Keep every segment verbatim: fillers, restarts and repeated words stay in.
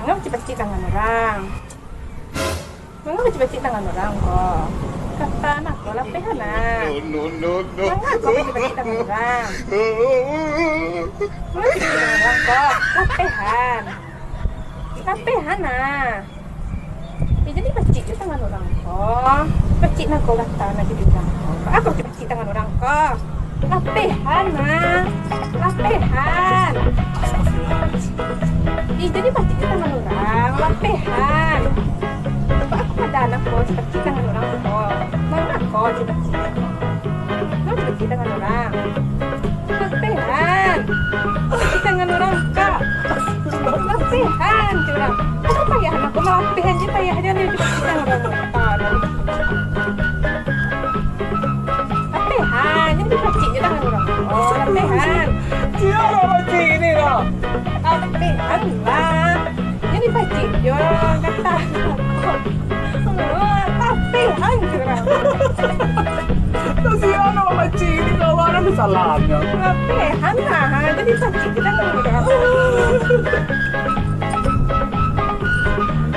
Manga pacik-pacik tangan urang? Manga pacik-pacik tangan urang ko? Kata nak ko lapehan nah. No, no, no, no. Manga ko pacik-pacik tangan urang? Manga pacik-pacik tangan urang ko? Lapehan. Lapehan nah. Eh, jadi pacik jo tangan urang ko. Pacik nah ko kata nak jadi urang ko. Apo pacik-pacik tangan urang ko? Lapehan nah. Lapehan. Eh, jadi pacik jo tangan urang. Lapehan. Apo ado anak ko pacik tangan urang ko? Manga ko pacik? Manga pacik tangan urang? Lapehan. Pacik tangan urang ko. Lapehan jo urang. Apo payah nak ko, lapehan jo payah jo ni pacik tangan urang. Lapehan, jadi pacik jo tangan urang. Oh, lapehan. Sia nan pacik ko? Lapehan lah. Jadi pacik jo kata. Oh, lapehan jo urang. Lah sia nan pacik ko, awak nan salahnyo. Lapehan lah, jadi pacik jo tangan urang.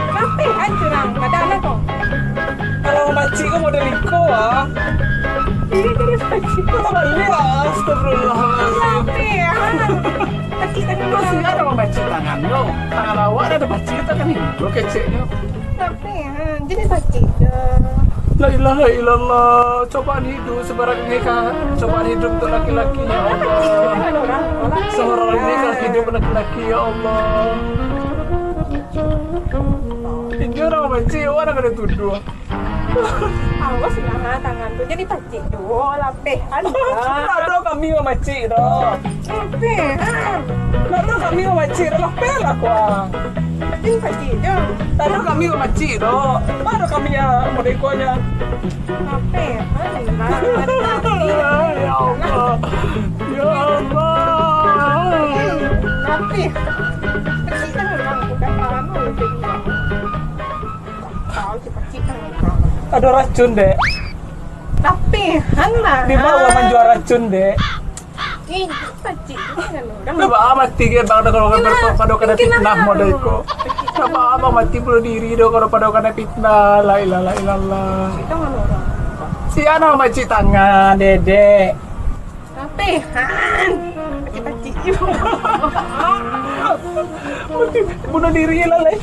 Lapehan jo urang, ado anak ko? Kalau mamacik ko model iko, ah. Iyo, jadi pacik. Kau tak balik, ah. Astagfirullahaladzim. Lapehan. Pacik tangan urang. Kasian urang mamacik tangan tu. Tangan awak dah ada pacik, tangan ni. Lo keceknyo. Lapehan. Jadi pacik jo. La ilaha illallah. Cobaan hidup seberat ini kah? Cobaan hidup untuk laki-laki, ya Allah. Pacik tangan urang. Seberat ini kah hidup laki-laki, ya Allah. Inyo urang mamacik, awak nan kanai tuduah. Awas lah tangan tu, jadi pacik juo, lapehan lah. Ndak ado kami mamacik doh. Lapehan. Ndak ado kami mamacik doh, lapehan lah ko. Jadi pacik juo. Ndak ado kami mamacik doh. Ma ado kami nan model iko nyo. Lapehan lah. Ya Allah. Ya Allah. Lapeh. Pacik tangan urang, bukan anu, jadi. Ado racun, Dek. Lapehan lah. Di bawah manjua racun, Dek. Ih, pacik tangan urang. Lah, baa mati ge, Bang, kalau ber-, pado kanai fitnah model iko. Lah, baa Abang mati bunuh diri doh, kalau pado kanai fitnah. La ilaha illallah. Pacik tangan urang. Sia nan mamacik tangan, Dedek. Lapehan. Pacik-pacik. Bunuh diri lah, lai.